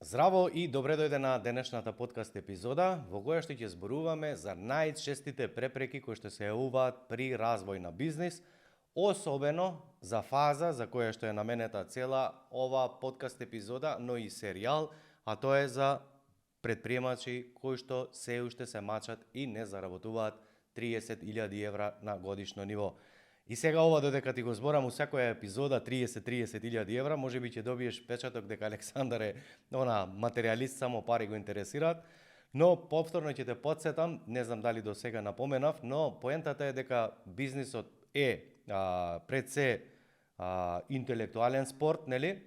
Здраво и добре дојде на денешната подкаст епизода, во која што ќе зборуваме за најчестите препреки кои што се јавуваат при развој на бизнис, особено за фаза за која што е наменета цела ова подкаст епизода, но и серијал, а тоа е за предприемачи кои што се уште се мачат и не заработуваат 30.000 евра на годишно ниво. И сега ова додека ти го зборам у секоја епизода 30.000 евра, може би ќе добиеш печаток дека Александар е материјалист, само пари го интересираат, но повторно ќе те потсетам, не знам дали до сега напоменав, но поентата е дека бизнисот е пред се интелектуален спорт, нели?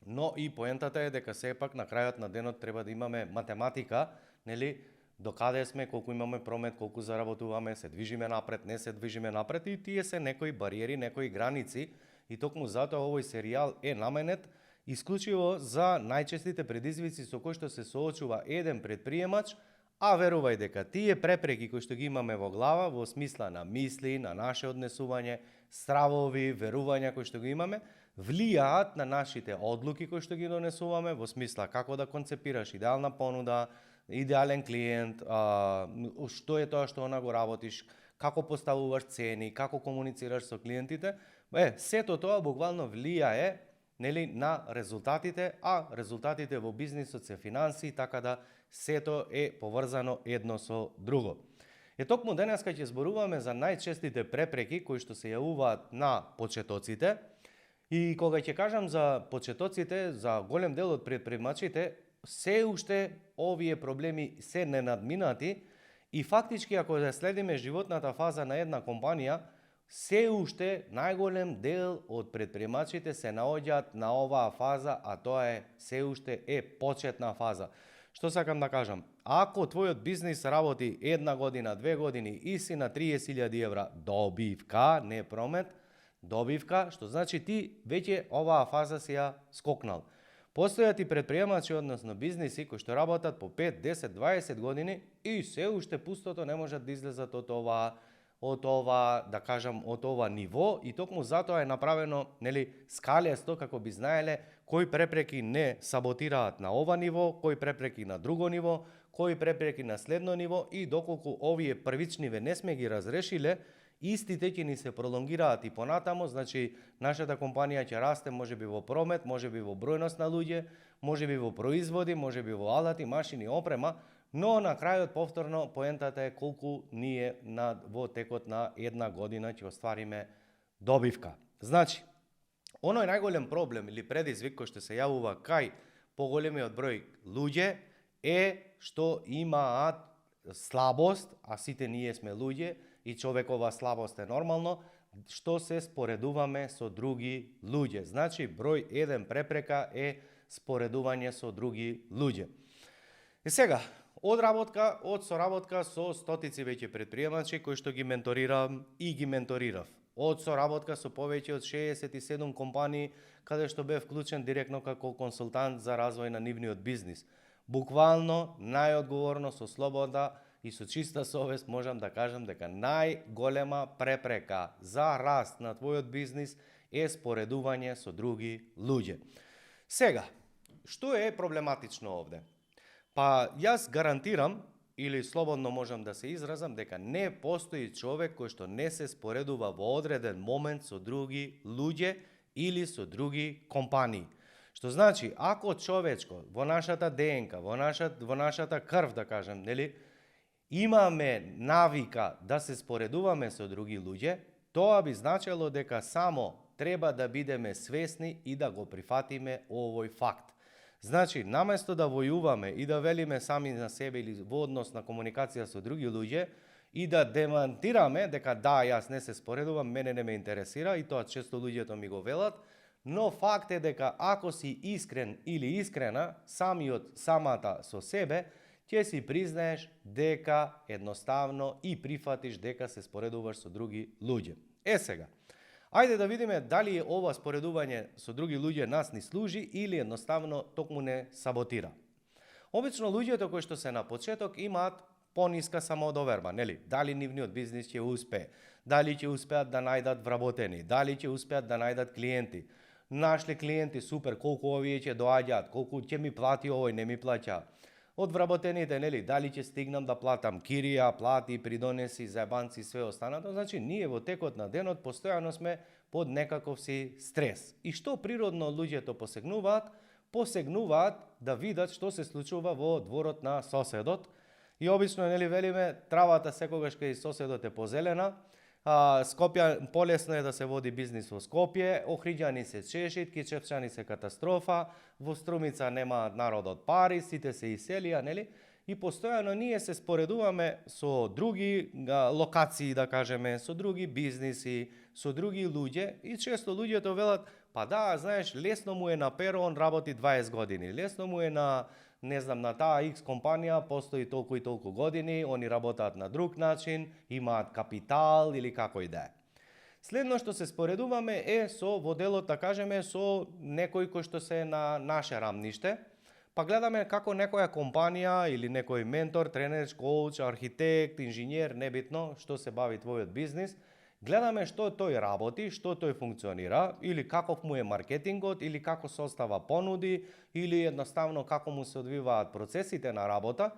Но и поентата е дека сепак на крајот на денот треба да имаме математика, нели? До каде сме, колку имаме промет, колку заработуваме, се движиме напред, не се движиме напред и тие се некои бариери, некои граници и токму затоа овој серијал е наменет исклучиво за најчестите предизвици со кои што се соочува еден предприемач, а верувај дека тие препреки кои што ги имаме во глава, во смисла на мисли, на наше однесување, стравови, верувања кои што ги имаме, влијаат на нашите одлуки кои што ги донесуваме, во смисла како да концепираш идеална понуда, идеален клиент, што е тоа што го работиш, како поставуваш цени, како комуницираш со клиентите, сето тоа буквално влијае, нели, на резултатите, а резултатите во бизнисот се финанси, така да сето е поврзано едно со друго. Токму денеска ќе зборуваме за најчестите препреки кои што се јавуваат на почетоците, и кога ќе кажам за почетоците, за голем дел од предприемачите, се уште овие проблеми се ненадминати и фактички ако да следиме животната фаза на една компанија, се уште најголем дел од предприемачите се наоѓаат на оваа фаза, а тоа е се уште е почетна фаза. Што сакам да кажам? Ако твојот бизнис работи една година, 2 години и си на 30.000 евра добивка, не промет, добивка, што значи ти веќе оваа фаза си ја скокнал. Постојат и предприемачи, односно бизниси, кои што работат по 5, 10, 20 години и се уште пустото не можат да излезат од ова, да кажам, од ова ниво и токму затоа е направено, нели, скалесто како би знаеле кои препреки не саботираат на ова ниво, кои препреки на друго ниво, кои препреки на следно ниво и доколку овие првичниве не сме ги разрешиле, истите ќе ни се пролонгираат и понатамо, значи нашата компанија ќе расте можеби во промет, можеби во бројност на луѓе, можеби во производи, можеби во алати, машини, опрема, но на крајот повторно поентата е колку ние во текот на една година ќе оствариме добивка. Значи, оној најголем проблем или предизвик кој што се јавува кај поголемиот број луѓе е што имаат слабост, а сите ние сме луѓе, и човекова слабост е нормално, што се споредуваме со други луѓе. Значи, број 1 препрека е споредување со други луѓе. И сега, од соработка со стотици веќе предприемачи кои што ги менторирам и ги менторирав. Од соработка со повеќе од 67 компании, каде што бев вклучен директно како консултант за развој на нивниот бизнис. Буквално, најодговорно, со слобода и со чиста совест можам да кажам дека најголема препрека за раст на твојот бизнис е споредување со други луѓе. Сега, што е проблематично овде? Па јас гарантирам, или слободно можам да се изразам, дека не постои човек кој што не се споредува во одреден момент со други луѓе или со други компании. Што значи, ако човечко во нашата ДНК, во нашата крв, да кажем, нели, имаме навика да се споредуваме со други луѓе, тоа би значело дека само треба да бидеме свесни и да го прифатиме овој факт. Значи, наместо да војуваме и да велиме сами на себе или во однос на комуникација со други луѓе и да демантираме дека да, јас не се споредувам, мене не ме интересира и тоа често луѓето ми го велат, но факт е дека ако си искрен или искрена, самата со себе, ќе си признаеш дека едноставно и прифатиш дека се споредуваш со други луѓе. Сега, ајде да видиме дали ова споредување со други луѓе нас ни служи или едноставно токму не саботира. Обично луѓето кои што се на почеток имаат пониска самоодоверба, нели? Дали нивниот бизнис ќе успее, дали ќе успеат да најдат вработени, дали ќе успеат да најдат клиенти. нашли клиенти, супер, колку овие ќе доаѓаат, колку ќе ми плати овој, не ми плаќа. Од вработените, нели, дали ќе стигнам да платам кирија, плати, придонеси, заебанци и све останато, значи ние во текот на денот постојано сме под некаков си стрес. И што природно луѓето посегнуваат да видат што се случува во дворот на соседот. И обично, нели, велиме, травата секогаш кај соседот е позелена. Скопје, полесно е да се води бизнис во Скопје, Охриѓани се чешит, Кичевчани се катастрофа, во Струмица нема народот пари, сите се иселија, нели? И постојано ние се споредуваме со други локации, да кажеме, со други бизниси, со други луѓе и често луѓето велат, па да, знаеш, лесно му е на перо, он работи 20 години, лесно му е на, не знам, на таа X компанија, постои толку и толку години, они работаат на друг начин, имаат капитал или како и да е. Следно што се споредуваме е со, во делот, да кажеме, со некој кој што се на наше рамниште, па гледаме како некоја компанија или некој ментор, тренер, коуч, архитект, инженер, небитно што се бави твојот бизнис, гледаме што тој работи, што тој функционира, или каков му е маркетингот, или како состава понуди, или едноставно како му се одвиваат процесите на работа,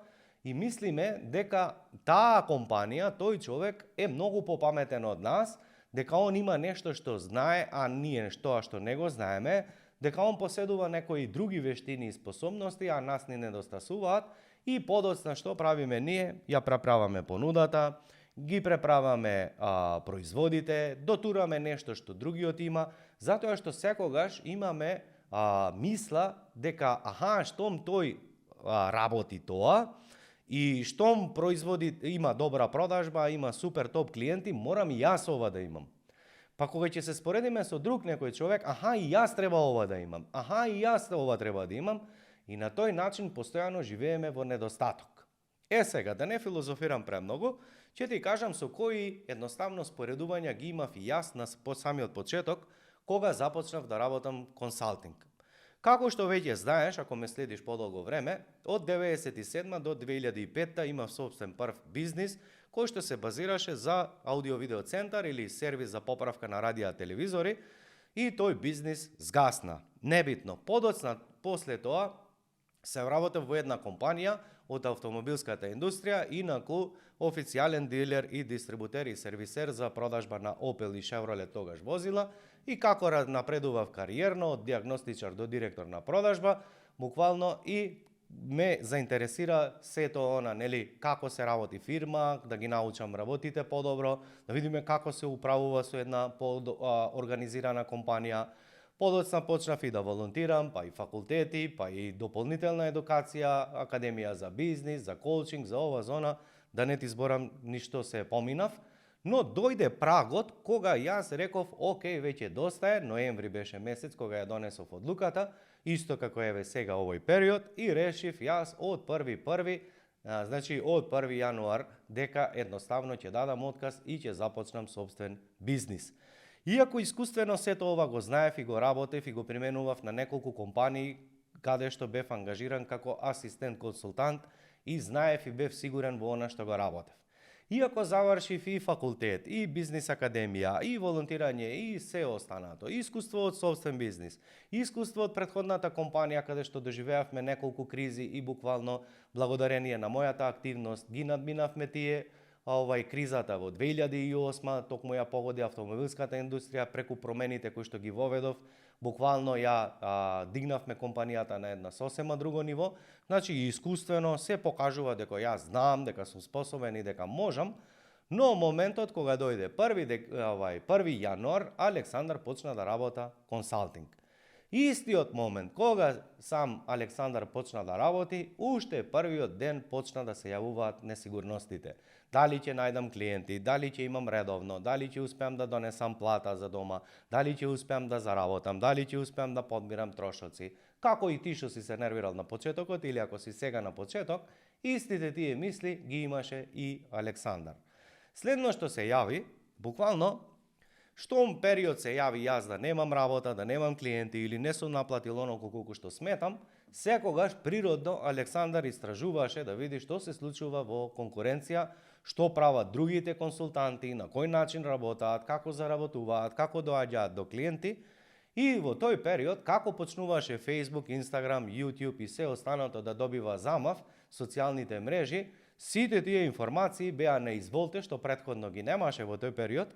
и мислиме дека таа компанија, тој човек е многу попаметен од нас, дека он има нешто што знае, а ние што не го знаеме, дека он поседува некои други вештини и способности, а нас ни недостасуваат, и подоцна што правиме ние, ја преправаме понудата, ги преправаме производите, дотураме нешто што другиот има, затоа што секогаш имаме мисла дека штом тој работи тоа и штом производи, има добра продажба, има супер топ клиенти, морам и јас ова да имам. Па кога ќе се споредиме со друг некој човек, и јас треба ова да имам, и јас ова треба да имам, и на тој начин постојано живееме во недостаток. Сега, да не филозофирам премногу, ќе ти кажам со кои едноставно споредувања ги имав и јас на самиот почеток, кога започнав да работам консалтинг. Како што веќе знаеш, ако ме следиш подолго време, од 1997 до 2005 имав собствен прв бизнис, кој што се базираше за аудио-видео центар или сервис за поправка на радија телевизори, и тој бизнис згасна. Небитно. Подоцна, после тоа, се вработев во една компанија од автомобилската индустрија, инаку официјален дилер и дистрибутер и сервисер за продажба на Opel и Chevrolet тогаш возила, и како напредував кариерно од диагностичар до директор на продажба, буквално и ме заинтересира сето она, нели, како се работи фирма, да ги научам работите подобро, да видиме како се управува со една организирана компанија. Подоцна почнав и да волонтирам, па и факултети, па и дополнителна едукација, академија за бизнис, за коучинг, за ова зона, да не ти зборам ништо се поминав. Но дојде прагот кога јас реков, окей, веќе доста е, ноември беше месец кога ја донесов одлуката, исто како еве сега овој период, и решив јас од 1.1., значи од 1. јануар, дека едноставно ќе дадам отказ и ќе започнам собствен бизнис. Иако искуствено сето ова го знаев и го работев и го применував на неколку компании каде што бев ангажиран како асистент консултант и знаев и бев сигурен во она што го работев. Иако завршив и факултет, и бизнис академија, и волонтирање, и се останато, и искуство од собствен бизнис, и искуство од претходната компанија каде што доживеавме неколку кризи и буквално благодарение на мојата активност ги надминавме тие, кризата во 2008, токму ја погоди автомобилската индустрија преку промените кои што ги воведов, буквално ја дигнавме компанијата на една сосема друго ниво, значи искуствено се покажува дека јас знам, дека сум способен и дека можам, но моментот кога дојде 1. јануар, Александар почна да работа консалтинг. Истиот момент кога сам Александар почна да работи, уште првиот ден почна да се јавуваат несигурностите. Дали ќе најдам клиенти, дали ќе имам редовно, дали ќе успеам да донесам плата за дома, дали ќе успеам да заработам, дали ќе успеам да подмирам трошоци. Како и ти што си се нервирал на почетокот или ако си сега на почеток, истите тие мисли ги имаше и Александар. Следно што се јави, буквално, штом период се јави јас да немам работа, да немам клиенти или не сум наплатил оноку колку што сметам, секогаш природно Александар истражуваше да види што се случува во конкуренција, што прават другите консултанти, на кој начин работаат, како заработуваат, како доаѓаат до клиенти. И во тој период, како почнуваше Facebook, Instagram, YouTube и се останато да добива замав, социјалните мрежи, сите тие информации беа на изволте, што претходно ги немаше во тој период,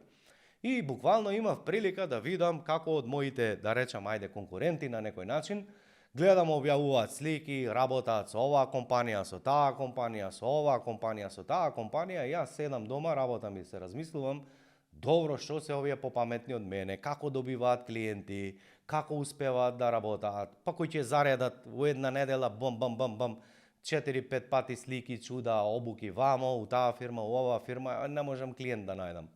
и буквално имав прилика да видам како од моите, да речам, ајде конкуренти на некој начин, гледам објавуваат слики, работаат со оваа компанија, со таа компанија, со оваа компанија, со таа компанија, и јас седам дома, работам и се размислувам, добро, што се овие попаметни од мене, како добиваат клиенти, како успеваат да работаат, па кои ќе заредат во една недела, бам, 4-5 пати слики, чуда, обуки вамо, у таа фирма, у оваа фирма, не можам клиент да најдам.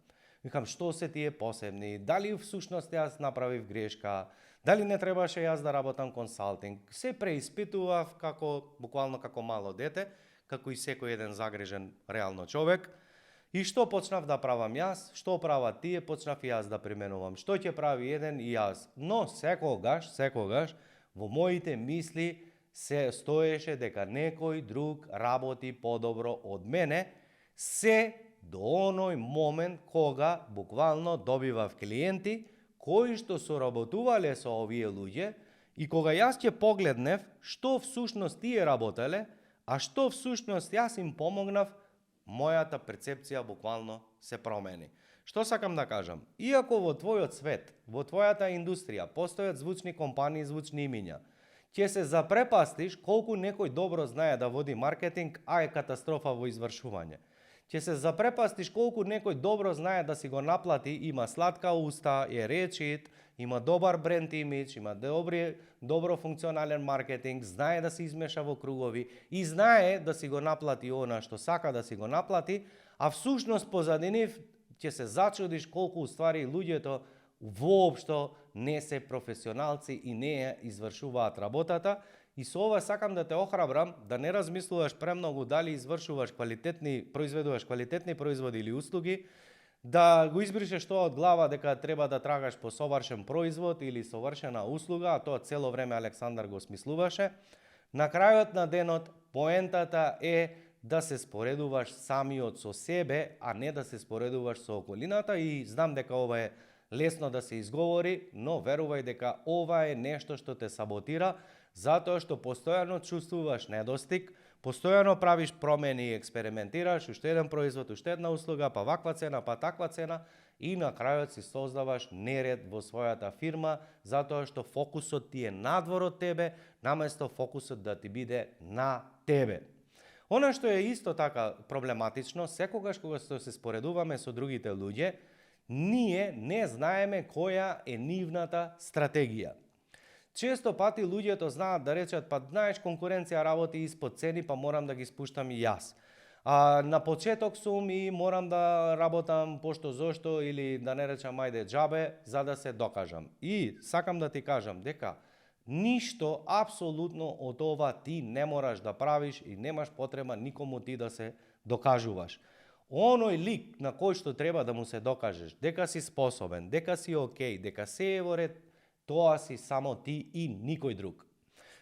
Викам, што се тие посебни, дали всушност јас направив грешка, дали не требаше јас да работам консалтинг. Се преиспитував буквално како мало дете, како и секој еден загрижен реално човек. И што почнав да правам јас, што прават тие, почнав и јас да применувам. Што ќе прави еден и јас. Но секогаш, во моите мисли се стоеше дека некој друг работи подобро од мене, се до оној момент кога буквално добивав клиенти кои што соработувале со овие луѓе и кога јас ќе погледнев што всушност тие работеле, а што всушност јас им помогнав, мојата перцепција буквално се промени. Што сакам да кажам? Иако во твојот свет, во твојата индустрија постојат звучни компании, звучни имиња, ќе се запрепастиш колку некој добро знае да води маркетинг, а е катастрофа во извршување. Ќе се запрепастиш колку некој добро знае да си го наплати, има сладка уста, е речит, има добар бренд имидж, има добро функционален маркетинг, знае да се измеша во кругови и знае да си го наплати она што сака да си го наплати, а всушност позади нив ќе се зачудиш колку уствари луѓето воопшто не се професионалци и не ја извршуваат работата. И со ова сакам да те охрабрам да не размислуваш премногу дали произведуваш квалитетни производи или услуги, да го избришеш тоа од глава дека треба да трагаш по совршен производ или совршена услуга, а тоа цело време Александар го смислуваше. На крајот на денот поентата е да се споредуваш самиот со себе, а не да се споредуваш со околината, и знам дека ова е лесно да се изговори, но верувај дека ова е нешто што те саботира, затоа што постојано чувствуваш недостиг, постојано правиш промени и експериментираш, уште еден производ, уште една услуга, па ваква цена, па таква цена, и на крајот си создаваш неред во својата фирма, затоа што фокусот ти е надвор од тебе, наместо фокусот да ти биде на тебе. Она што е исто така проблематично, секогаш кога се споредуваме со другите луѓе, ние не знаеме која е нивната стратегија. Често пати луѓето знаат да речат, па знаеш, конкуренција работи испод цени, па морам да ги спуштам и јас. На почеток сум и морам да работам пошто зошто, или да не речам ајде џабе, за да се докажам. И сакам да ти кажам дека ништо апсолутно од ова ти не мораш да правиш и немаш потреба никому ти да се докажуваш. Оној лик на кој што треба да му се докажеш, дека си способен, дека си окей, дека се е во ред, тоа си само ти и никој друг.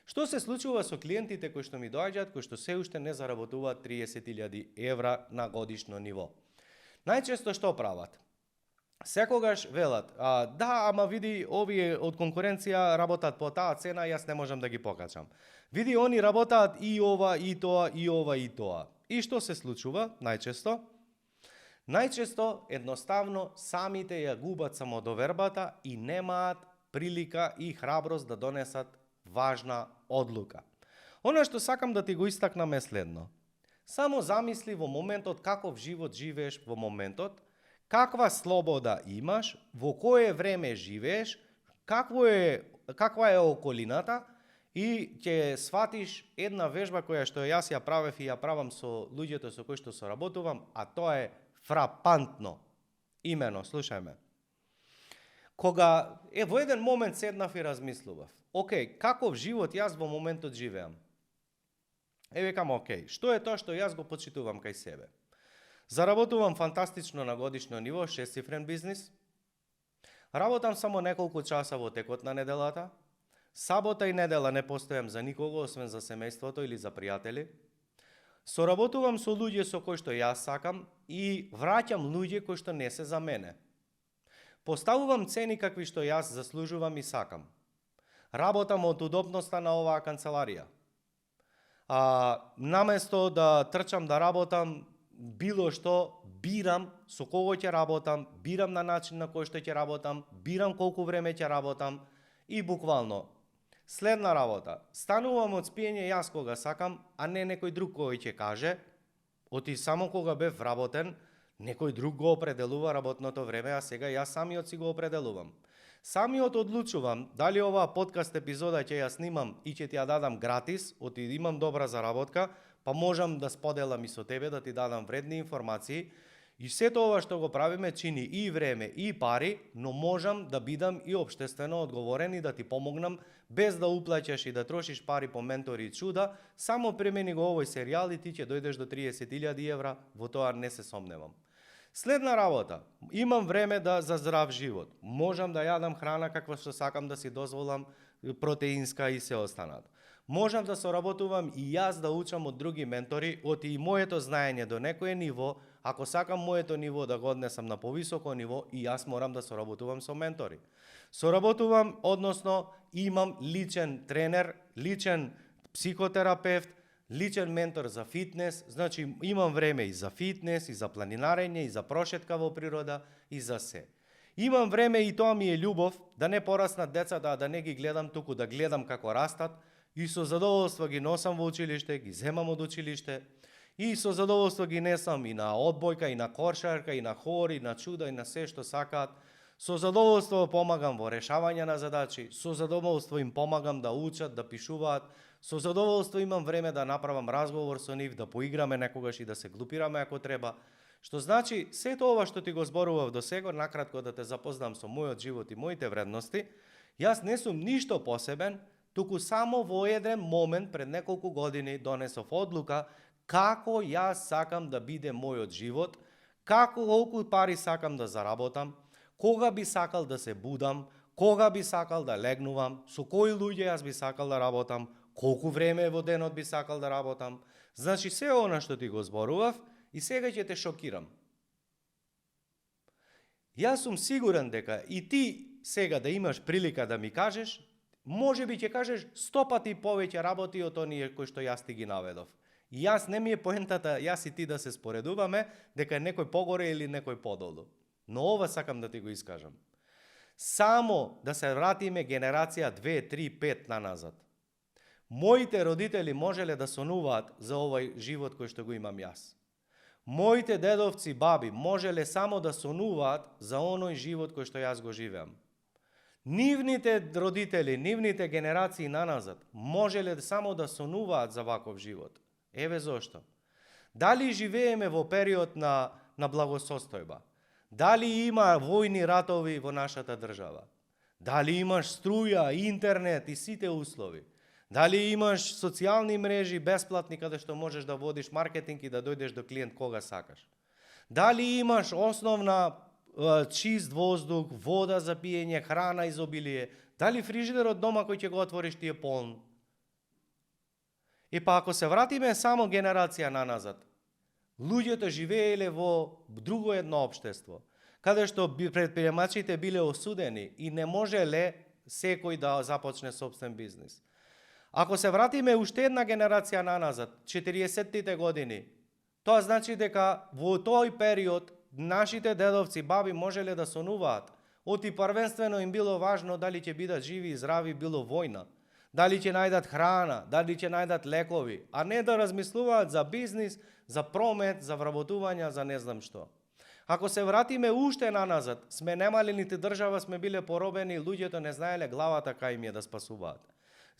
Што се случува со клиентите кои што ми доаѓаат, кои што се уште не заработуваат 30.000 евра на годишно ниво? Најчесто што прават? Секогаш велат, да, ама види, овие од конкуренција работат по таа цена, јас не можам да ги покачам. Види, они работаат и ова, и тоа, и ова, и тоа. И што се случува најчесто? Најчесто, едноставно, самите ја губат самодовербата и немаат прилика и храброст да донесат важна одлука. Она што сакам да ти го истакнам е следно. Само замисли во моментот каков живот живееш во моментот, каква слобода имаш, во кое време живееш, каква е околината, и ќе сватиш една вежба која што јас ја правев и ја правам со луѓето со кои што соработувам, а тоа е фрапантно. Имено, слушај ме. Кога во еден момент седнав и размислував, окей, каков живот јас во моментот живеам? Викам, окей, што е тоа што јас го почитувам кај себе? Заработувам фантастично на годишно ниво, 6-цифрен бизнис. Работам само неколку часа во текот на неделата. Сабота и недела не постојам за никого, освен за семејството или за пријатели. Соработувам со луѓе со кои што јас сакам и враќам луѓе кои што не се за мене. Поставувам цени какви што јас заслужувам и сакам. Работам од удобноста на оваа канцеларија. Наместо да трчам да работам било што, бирам со кого ќе работам, бирам на начин на кој што ќе работам, бирам колку време ќе работам и буквално следна работа. Станувам од спиење јас кога сакам, а не некој друг кој ќе каже, оти само кога бев вработен, некој друг го определува работното време, а сега јас самиот си го определувам. Самиот одлучувам дали оваа подкаст епизода ќе ја снимам и ќе ти ја дадам гратис, оти имам добра заработка, па можам да споделам и со тебе, да ти дадам вредни информации. И сето ова што го правиме чини и време и пари, но можам да бидам и општествено одговорен и да ти помогнам без да уплаќаш и да трошиш пари по ментори и чуда. Само премени го овој серијал и ти ќе дојдеш до 30.000 евра, во тоа не се сомневам. Следна работа, имам време за здрав живот. Можам да јадам храна каква што сакам да си дозволам, протеинска и се останат. Можам да соработувам и јас да учам од други ментори, оти и моето знаење до некое ниво, ако сакам моето ниво да го однесам на повисоко ниво, и јас морам да соработувам со ментори. Соработувам, односно имам личен тренер, личен психотерапевт, личен ментор за фитнес, значи имам време и за фитнес, и за планинарење, и за прошетка во природа, и за се. Имам време и тоа ми е љубов, да не пораснат децата, а да не ги гледам, туку да гледам како растат, и со задоволство ги носам во училиште, ги земам од училиште, и со задоволство ги несам и на одбојка, и на коршарка, и на хор, и на чуда, и на се што сакаат. Со задоволство помагам во решавање на задачи, со задоволство им помагам да учат, да пишуваат, со задоволство имам време да направам разговор со нив, да поиграме некогаш и да се глупираме ако треба. Што значи, сето ова што ти го зборував до сега, накратко да те запознам со мојот живот и моите вредности, јас не сум ништо посебен, туку само во еден момент пред неколку години донесов одлука како јас сакам да биде мојот живот, колку пари сакам да заработам, кога би сакал да се будам, кога би сакал да легнувам, со кои луѓе јас би сакал да работам, колку време во денот би сакал да работам. Значи, се она што ти го зборував, и сега ќе те шокирам. Јас сум сигурен дека и ти сега да имаш прилика да ми кажеш, може би ќе кажеш 100 пати повеќе работи од оние кои што јас ти ги наведов. И јас не ми е поентата, јас и ти да се споредуваме, дека е некој погоре или некој подолу. Но ова сакам да ти го искажам. Само да се вратиме генерација 2, 3, 5 наназад. Моите родители можеле да сонуваат за овој живот кој што го имам јас. Моите дедовци, баби можеле само да сонуваат за оној живот кој што јас го живеам. Нивните родители, нивните генерации наназад можеле само да сонуваат за ваков живот. Еве зошто. Дали живееме во период на благосостојба? Дали има војни ратови во нашата држава? Дали имаш струја, интернет и сите услови? Дали имаш социјални мрежи бесплатни каде што можеш да водиш маркетинг и да дојдеш до клиент кога сакаш? Дали имаш основна чист воздух, вода за пиење, храна изобилие? Дали фрижидерот дома кој ќе го отвориш ти е полн? И па ако се вратиме само генерација наназад, луѓето живееле во друго едно општество, каде што предприемачите биле осудени и не можеле секој да започне собствен бизнис. Ако се вратиме уште една генерација наназад, 40-тите години, тоа значи дека во тој период нашите дедовци, баби можеле да сонуваат, оти првенствено им било важно дали ќе бидат живи и здрави, било војна, дали ќе најдат храна, дали ќе најдат лекови, а не да размислуваат за бизнис, за промет, за вработување, за не знам што. Ако се вратиме уште наназад, сме немали нити држава, сме биле поробени, луѓето не знаеле главата кај им е да спасуваат.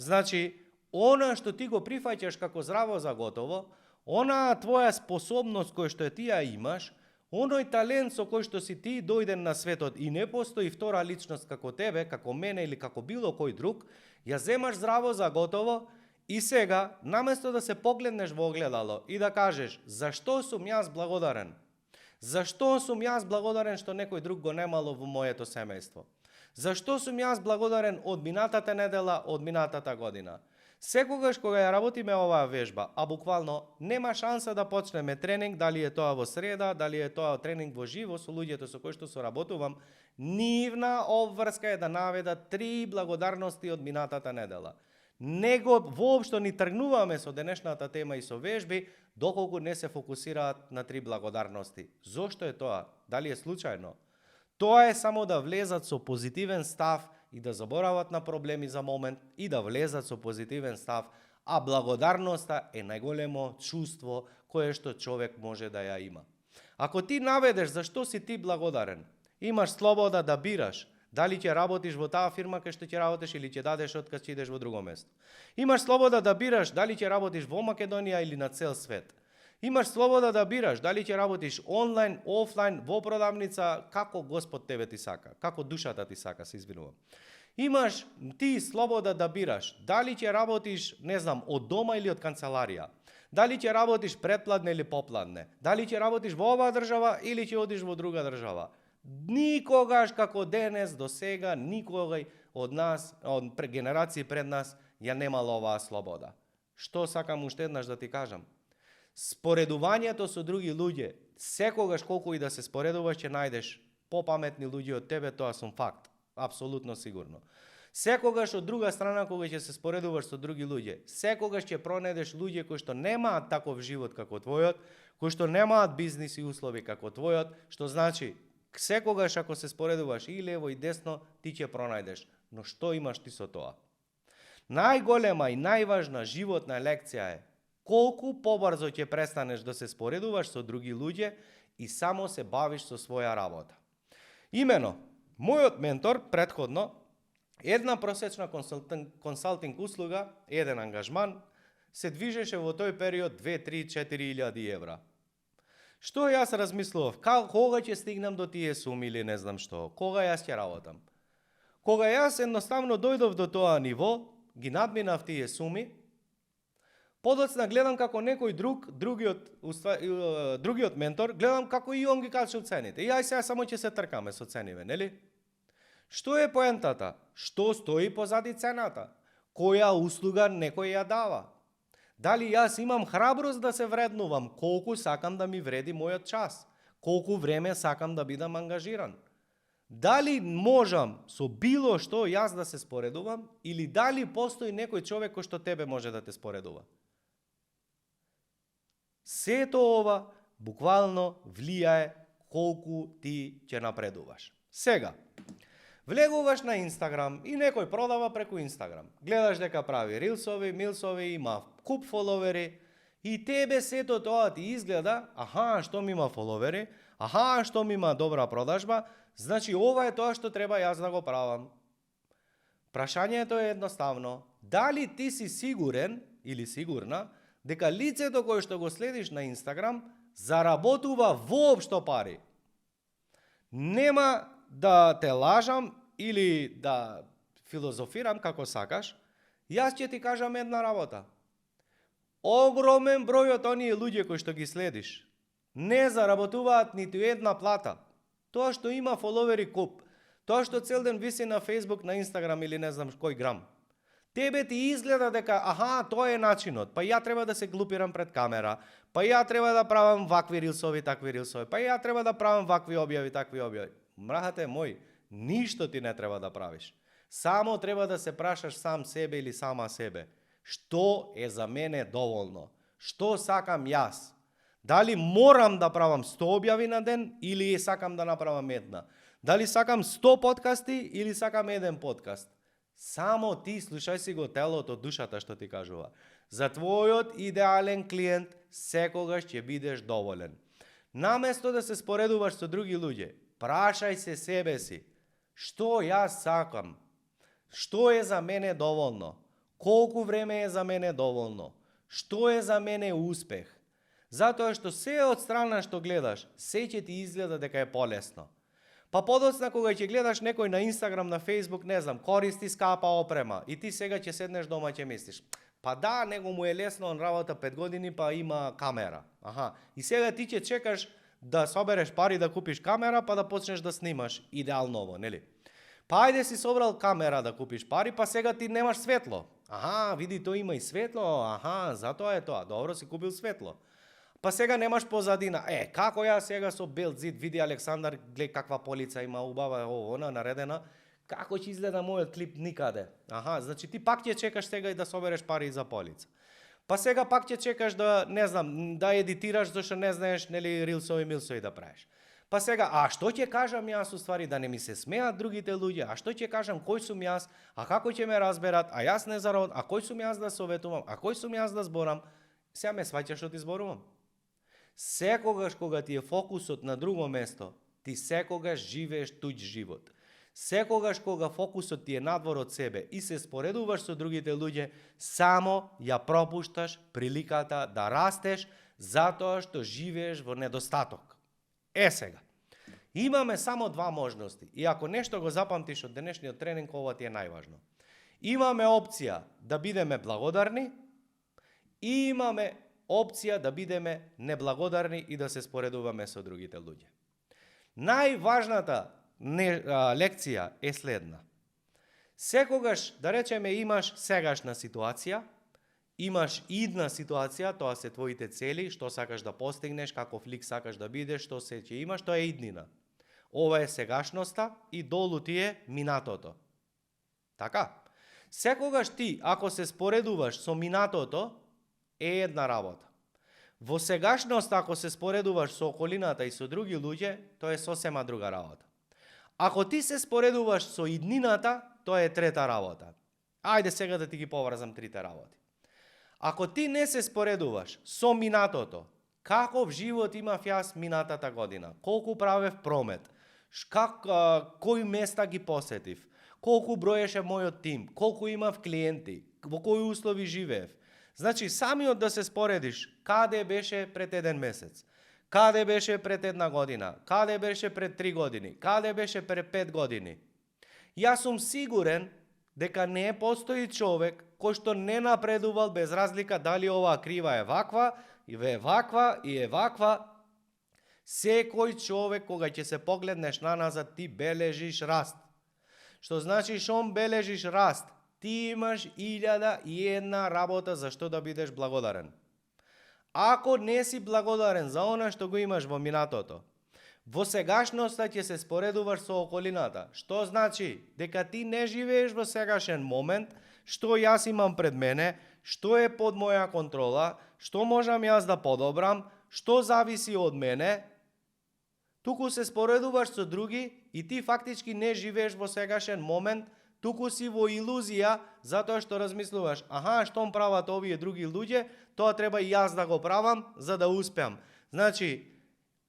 Значи, она што ти го прифаќаш како здраво за готово, она твоја способност која што ти ја имаш, оној талент со кој што си ти дојден на светот и не постои втора личност како тебе, како мене или како било кој друг, ја земаш здраво за готово и сега, наместо да се погледнеш во огледало и да кажеш зашто сум јас благодарен? Зашто сум јас благодарен што некој друг го немало во моето семејство? Зашто сум јас благодарен од минатата недела, од минатата година? Секогаш кога ја работиме оваа вежба, а буквално нема шанса да почнеме тренинг, дали е тоа во среда, дали е тоа тренинг во живо со луѓето со кои што соработувам, нивна обврска е да наведат 3 благодарности од минатата недела. Него воопшто ни тргнуваме со денешната тема и со вежби, доколку не се фокусираат на 3 благодарности. Зошто е тоа? Дали е случајно? Тоа е само да влезат со позитивен став и да заборават на проблеми за момент и да влезат со позитивен став, а благодарноста е најголемо чувство кое што човек може да ја има. Ако ти наведеш зашто си ти благодарен, имаш слобода да бираш дали ќе работиш во таа фирма кај што ќе работиш или ќе дадеш отказ ќе идеш во друго место. Имаш слобода да бираш дали ќе работиш во Македонија или на цел свет. Имаш слобода да бираш дали ќе работиш онлайн, офлайн, во продавница, како Господ тебе ти сака, како душата ти сака, се извинувам. Имаш ти слобода да бираш дали ќе работиш, не знам, од дома или од канцеларија. Дали ќе работиш претпладне или попладне. Дали ќе работиш во оваа држава или ќе одиш во друга држава. Никогаш како денес до сега никој од нас, од генерации пред нас ја немало оваа слобода. Што сакам уште еднаш да ти кажам? Споредувањето со други луѓе, секогаш колку и да се споредуваш ќе најдеш попаметни луѓе од тебе, тоа сум факт, апсолутно сигурно. Секогаш од друга страна кога ќе се споредуваш со други луѓе, секогаш ќе пронајдеш луѓе кои што немаат таков живот како твојот, кои што немаат бизнис и услови како твојот, што значи секогаш ако се споредуваш и лево и десно, ти ќе пронајдеш. Но што имаш ти со тоа? Најголема и најважна животна лекција е колку побрзо ќе престанеш да се споредуваш со други луѓе и само се бавиш со своја работа. Имено, мојот ментор претходно, една просечна консалтинг услуга, еден ангажман, се движеше во тој период 2, 3, 4 илјади евра. Што јас размислував? Кога ќе стигнам до тие суми или не знам што? Кога јас ќе работам? Кога јас едноставно дојдов до тоа ниво, ги надминав тие суми, подоцна гледам како некој другиот ментор, гледам како и он ги качил цените. И ај сега само ќе се тркаме со цениве, нели? Што е поентата? Што стои позади цената? Која услуга некој ја дава? Дали јас имам храброст да се вреднувам? Колку сакам да ми вреди мојот час? Колку време сакам да бидам ангажиран? Дали можам со било што јас да се споредувам или дали постои некој човек кој што тебе може да те споредува? Сето ова буквално влијае колку ти ќе напредуваш. Сега, влегуваш на Инстаграм и некој продава преку Инстаграм. Гледаш дека прави рилсови, милсови, има куп фоловери и тебе сето тоа ти изгледа, што ми има фоловери, што ми има добра продажба, значи ова е тоа што треба јас да го правам. Прашањето е едноставно, дали ти си сигурен или сигурна дека лицето кое што го следиш на Инстаграм заработува воопшто пари. Нема да те лажам или да филозофирам како сакаш, јас ќе ти кажам една работа. Огромен број од оние луѓе кои што ги следиш не заработуваат ниту една плата. Тоа што има фоловери куп, тоа што цел ден виси на Facebook, на Инстаграм или не знам кој грам. Тебе ти изгледа дека, тоа е начинот, па ја треба да се глупирам пред камера, па ја треба да правам вакви рилсови, такви рилсови, па ја треба да правам вакви објави, такви објави. Мрахате мој, ништо ти не треба да правиш. Само треба да се прашаш сам себе или сама себе. Што е за мене доволно? Што сакам јас? Дали морам да правам 100 објави на ден или сакам да направам една? Дали сакам 100 подкасти или сакам еден подкаст? Само ти слушај си го телото, душата што ти кажува. За твојот идеален клиент секогаш ќе бидеш доволен. Наместо да се споредуваш со други луѓе, прашај се себе си, што јас сакам? Што е за мене доволно? Колку време е за мене доволно? Што е за мене успех? Затоа што се од страна што гледаш, се ќе ти изгледа дека е полесно. Па подоцна кога ќе гледаш некој на Инстаграм, на Фейсбук, не знам, користи скапа опрема и ти сега ќе седнеш дома ќе мислиш, па да, него му е лесно, он работа 5 години, па има камера. И сега ти ќе чекаш да собереш пари да купиш камера, па да почнеш да снимаш идеалново, нели? Па ајде си собрал камера да купиш пари, па сега ти немаш светло. Аха, види, тој има и светло, аха, затоа е тоа. Добро, си купил светло. Па сега немаш позадина. Како ја сега со бел зид, види Александар, глеј каква полица има, убава, она наредена. Како ќе изгледа мојот клип никаде? Аха, значи ти пак ќе чекаш сега и да собереш пари за полица. Па сега пак ќе чекаш да, не знам, да едитираш, зашто не знаеш, нели, рилсови, милсови да правиш. Па сега, што ќе кажам јас уствари, да не ми се смеат другите луѓе, што ќе кажам, кој сум јас, како ќе ме разберат, јас не зарод, кој сум јас да советувам, кој сум јас да зборам, сега ме сваќаш што ти зборувам. Секогаш кога ти е фокусот на друго место, ти секогаш живееш туѓ живот. Секогаш кога фокусот ти е надвор од себе и се споредуваш со другите луѓе, само ја пропушташ приликата да растеш, затоа што живееш во недостаток. Сега, имаме само два можности и ако нешто го запамтиш од денешниот тренинг, ова ти е најважно. Имаме опција да бидеме благодарни и имаме опција да бидеме неблагодарни и да се споредуваме со другите луѓе. Најважната лекција е следна. Секогаш, да речеме, имаш сегашна ситуација, имаш идна ситуација, тоа се твоите цели, што сакаш да постигнеш, каков лик сакаш да бидеш, што се ќе имаш, тоа е иднина. Ова е сегашноста и долу ти е минатото. Така? Секогаш ти, ако се споредуваш со минатото, е една работа. Во сегашност, ако се споредуваш со околината и со други луѓе, тоа е сосема друга работа. Ако ти се споредуваш со иднината, тоа е трета работа. Ајде сега да ти ги поврзам трите работи. Ако ти не се споредуваш со минатото, каков живот имав јас минатата година, колку правев промет, кои места ги посетив, колку броеше мојот тим, колку имав клиенти, во кои услови живеев. Значи, самиот да се споредиш, каде беше пред еден месец, каде беше пред една година, каде беше пред 3 години, каде беше пред 5 години. Јас сум сигурен дека не постои човек кој што не напредувал без разлика дали оваа крива е ваква, и е ваква. Секој човек кога ќе се погледнеш наназад, ти бележиш раст. Што значи шом бележиш раст? Ти имаш 1001 работа за што да бидеш благодарен. Ако не си благодарен за она што го имаш во минатото, во сегашноста ќе се споредуваш со околината. Што значи? Дека ти не живееш во сегашен момент, што јас имам пред мене, што е под моја контрола, што можам јас да подобрам, што зависи од мене. Туку се споредуваш со други и ти фактички не живееш во сегашен момент, туку си во илузија, затоа што размислуваш, штом прават овие други луѓе, тоа треба и јас да го правам, за да успеам. Значи,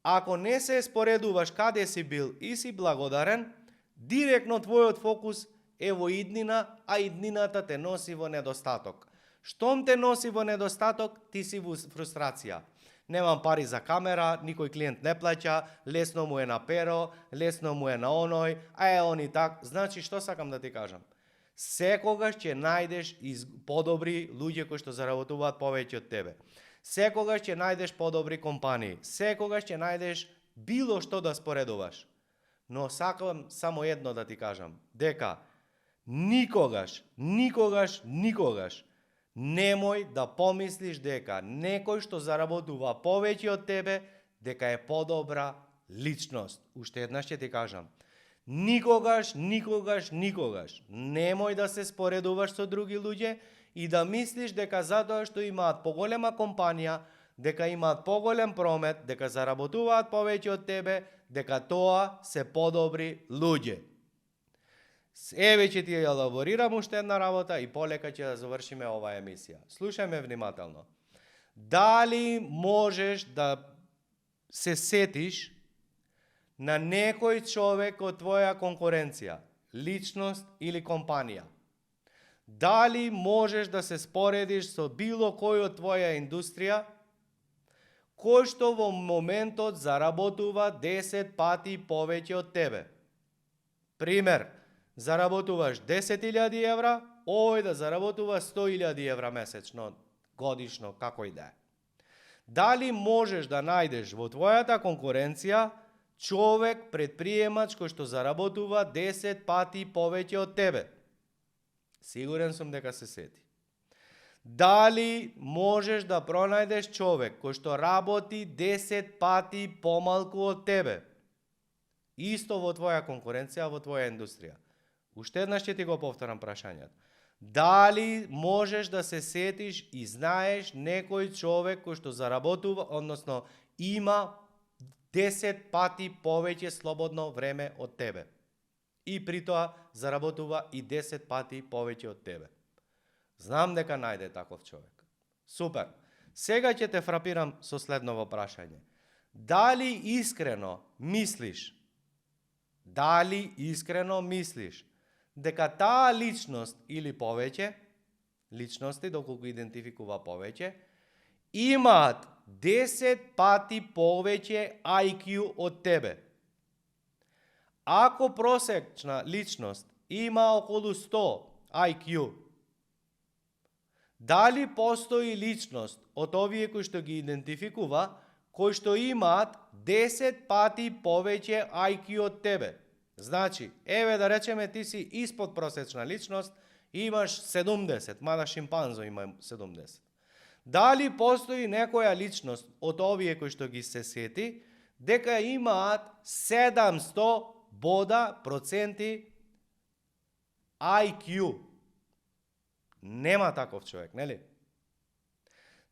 ако не се споредуваш каде си бил и си благодарен, директно твојот фокус е во иднина, а иднината те носи во недостаток. Штом те носи во недостаток, ти си во фрустрација. Немам пари за камера, никој клиент не плаќа, лесно му е на перо, лесно му е на оној, они так. Значи, што сакам да ти кажам? Секогаш ќе најдеш подобри луѓе кои што заработуваат повеќе од тебе. Секогаш ќе најдеш подобри компании. Секогаш ќе најдеш било што да споредуваш. Но сакам само едно да ти кажам, дека никогаш немој да помислиш дека некој што заработува повеќе од тебе, дека е подобра личност. Уште еднаш ќе ти кажам. Никогаш немој да се споредуваш со други луѓе и да мислиш дека затоа што имаат поголема компанија, дека имаат поголем промет, дека заработуваат повеќе од тебе, дека тоа се подобри луѓе. Еве ќе ти ја елаборирам уште една работа и полека ќе да завршиме оваа емисија. Слушај ме внимателно. Дали можеш да се сетиш на некој човек од твоја конкуренција, личност или компанија? Дали можеш да се споредиш со било кој од твоја индустрија, кој што во моментот заработува 10 пати повеќе од тебе? Пример, заработуваш 10.000 евра, овој да заработува 100.000 евра месечно, годишно, како и да е. Дали можеш да најдеш во твојата конкуренција човек, предприемач кој што заработува 10 пати повеќе од тебе? Сигурен сум дека се сети. Дали можеш да пронајдеш човек кој што работи 10 пати помалку од тебе? Исто во твоја конкуренција, во твоја индустрија. Уште еднаш ќе ти го повторам прашањето. Дали можеш да се сетиш и знаеш некој човек кој што заработува, односно има 10 пати повеќе слободно време од тебе? И при тоа заработува и 10 пати повеќе од тебе. Знам дека најде таков човек. Супер. Сега ќе те фрапирам со следново прашање. Дали искрено мислиш дека таа личност или повеќе, личности, доколку идентификува повеќе, имаат 10 пати повеќе IQ од тебе? Ако просечна личност има околу 100 IQ, дали постои личност од овие кои што ги идентификува, кои што имаат 10 пати повеќе IQ од тебе? Значи, еве да речеме ти си испод просечна личност и имаш 70, мада шимпанзо има 70. Дали постои некоја личност од овие кои што ги се сети, дека имаат 700 бода проценти IQ? Нема таков човек, нели?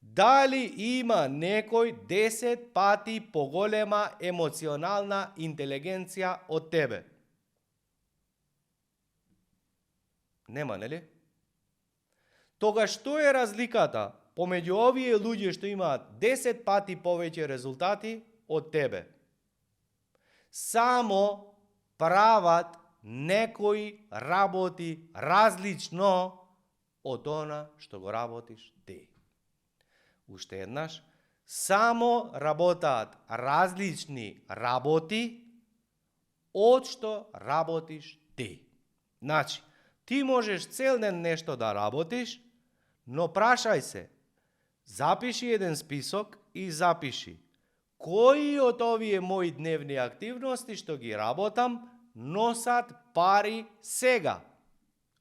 Дали има некој 10 пати поголема емоционална интелигенција од тебе? Нема, нели? Тогаш што е разликата помеѓу овие луѓе што имаат 10 пати повеќе резултати од тебе? Само прават некои работи различно од она што го работиш ти. Уште еднаш, само работаат различни работи од што работиш ти. Значи, ти можеш цел ден нешто да работиш, но прашај се, запиши еден список и запиши кои од овие мои дневни активности што ги работам носат пари сега.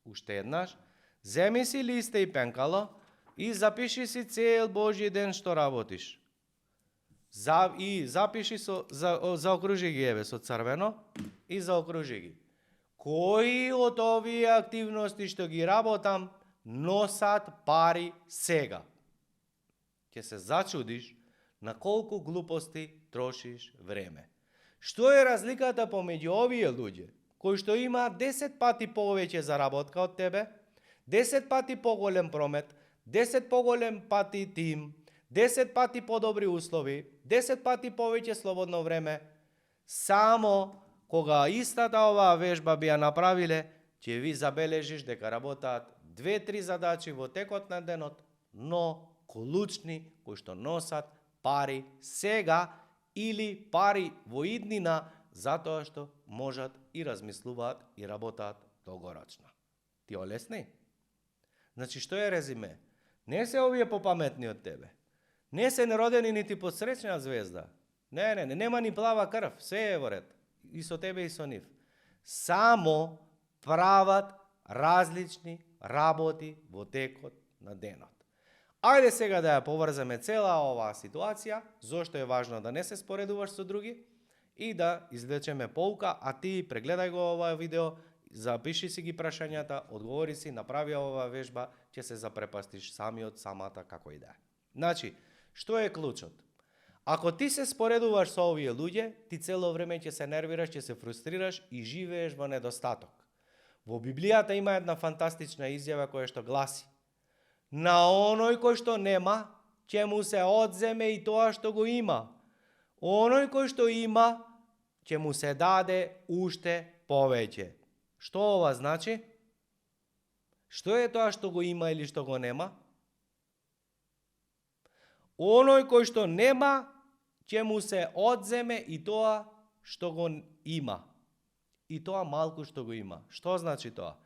Уште еднаш, земи си листа и пенкало и запиши си цел Божји ден што работиш. И запиши заокружи ги еве со црвено и заокружи ги. Кои од овие активности што ги работам носат пари сега? Ќе се зачудиш на колку глупости трошиш време. Што е разликата помеѓу овие луѓе кои што имаат 10 пати повеќе заработка од тебе, 10 пати поголем промет, 10 поголем пати тим, 10 пати подобри услови, 10 пати повеќе слободно време? Само кога истата оваа вежба би ја направиле, ќе ви забележиш дека работаат 2-3 задачи во текот на денот, но клучни кои што носат пари сега или пари во иднина, затоа што можат и размислуваат и работаат долгорочно. Ти олесни? Значи, што е резиме? Не се овие попаметни од тебе. Не се неродени нити под среќна звезда. Нема ни плава крв, се е во ред. И со тебе и со нив. Само прават различни работи во текот на денот. Ајде сега да ја поврземе цела оваа ситуација, зошто е важно да не се споредуваш со други и да извлечеме поука, а ти прегледај го ова видео, запиши си ги прашањата, одговори си, направи оваа вежба, ќе се запрепастиш самиот, самата како и да е. Значи, што е клучот? Ако ти се споредуваш со овие луѓе, ти цело време ќе се нервираш, ќе се фрустрираш и живееш во недостаток. Во Библијата има една фантастична изјава која што гласи: на оној кој што нема, ќе му се одземе и тоа што го има. Оној кој што има, ќе му се даде уште повеќе. Што ова значи? Што е тоа што го има или што го нема? Оној кој што нема, ќе му се одземе и тоа што го има. И тоа малку што го има. Што значи тоа?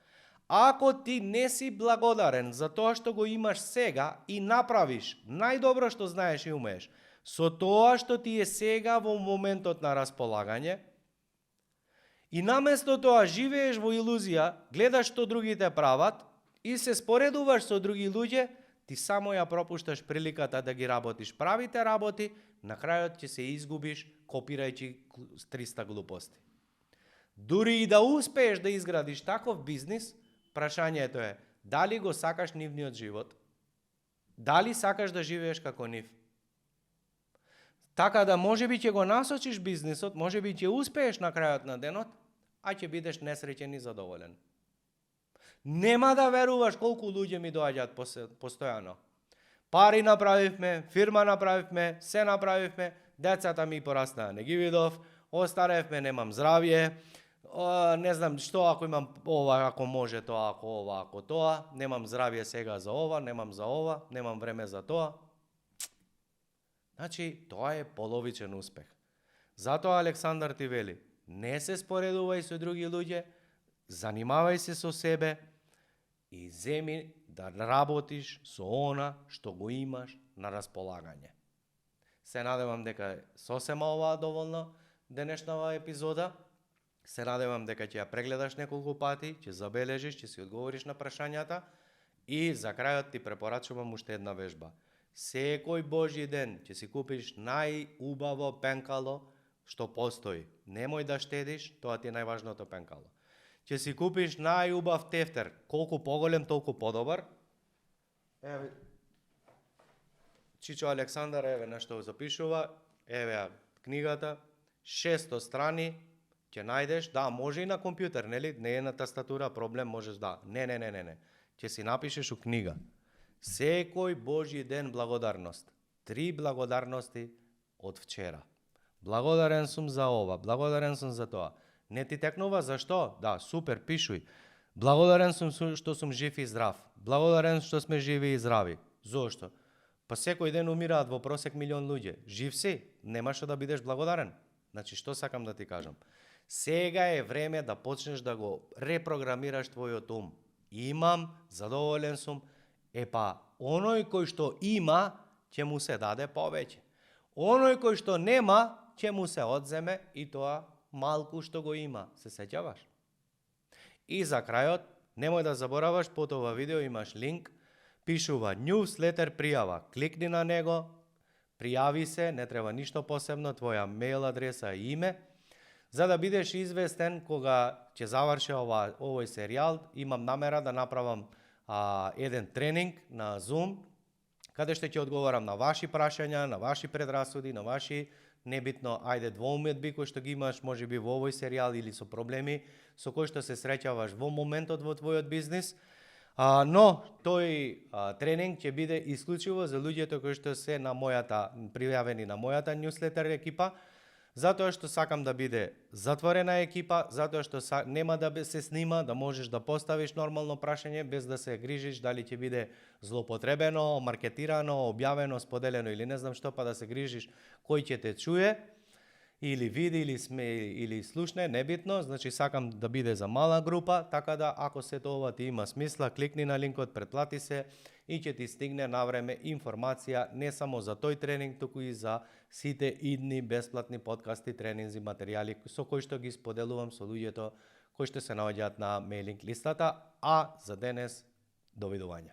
Ако ти не си благодарен за тоа што го имаш сега и направиш најдобро што знаеш и умееш, Со тоа што ти е сега во моментот на располагање, и наместо тоа живееш во илузија, гледаш што другите прават и се споредуваш со други луѓе, ти само ја пропушташ приликата да ги работиш правите работи, на крајот ќе се изгубиш копирајќи 300 глупости. Дури и да успееш да изградиш таков бизнис, прашањето е дали го сакаш нивниот живот, дали сакаш да живееш како нив. Така да можеби ќе го насочиш бизнисот, можеби ќе успееш на крајот на денот, а ќе бидеш несреќен и задоволен. Нема да веруваш колку луѓе ми доаѓаат постојано. Пари направивме, фирма направивме, се направивме, децата ми пораснаа, не ги видов, остаревме, немам здравје, не знам што ако имам ова, ако може тоа, ако ова, ако тоа, немам здравје сега за ова, немам за ова, немам време за тоа. Значи, тоа е половичен успех. Затоа Александар ти вели, не се споредувај со други луѓе, занимавај се со себе и земи да работиш со она што го имаш на располагање. Се надевам дека сосема оваа доволно денешнава епизода. Се надевам дека ќе ја прегледаш неколку пати, ќе забележиш, ќе си одговориш на прашањата и за крајот ти препорачувам уште една вежба. Секој Божји ден ќе си купиш најубаво пенкало што постои. Немој да штедиш, тоа ти е најважното пенкало. Ќе си купиш најубав тефтер, колку поголем, толку подобар. Еве, Чичо Александар, еве нешто запишува, еве книгата, 600 страни, ќе најдеш, да, може и на компјутер, нели? Не е на тастатура, проблем можеш да. Не. Ќе си напишеш у книга. Секој Божји ден благодарност. 3 благодарности од вчера. Благодарен сум за ова, благодарен сум за тоа. Не ти текнува зашто? Да, супер, пишуј. Благодарен сум што сум жив и здрав. Благодарен што сме живи и здрави. Зошто? Па секој ден умираат во просек милион луѓе. Жив си, немаш да бидеш благодарен. Значи, што сакам да ти кажам? Сега е време да почнеш да го репрограмираш твојот ум. Имам, задоволен сум, оној кој што има, ќе му се даде повеќе. Оној кој што нема, ќе му се одземе и тоа малку што го има. Се сеќаваш? И за крајот, немој да забораваш, под ова видео имаш линк, пишува newsletter пријава. Кликни на него, пријави се, не треба ништо посебно, твоја мејл адреса и име, за да бидеш известен кога ќе заврши овој серијал. Имам намера да направам еден тренинг на Zoom, каде што ќе одговорам на ваши прашања, на ваши предрасуди, на ваши небитно, двоуметби кои што ги имаш можеби во овој серијал или со проблеми со кои што се среќаваш во моментот во твојот бизнис. Но тој тренинг ќе биде исклучиво за луѓето кои што се пријавени на мојата newsletter екипа, затоа што сакам да биде затворена екипа, затоа што нема да се снима, да можеш да поставиш нормално прашање без да се грижиш дали ќе биде злоупотребено, маркетирано, објавено, споделено или не знам што, па да се грижиш кој ќе те чуе или види или слушне, небитно. Значи сакам да биде за мала група, така да ако сето ова ти има смисла, кликни на линкот, претплати се и ќе ти стигне навреме информација не само за тој тренинг, туку и за сите идни бесплатни подкасти, тренинзи, материјали со кои што ги споделувам со луѓето кои што се наоѓаат на мејлинг листата. А за денес, довидување.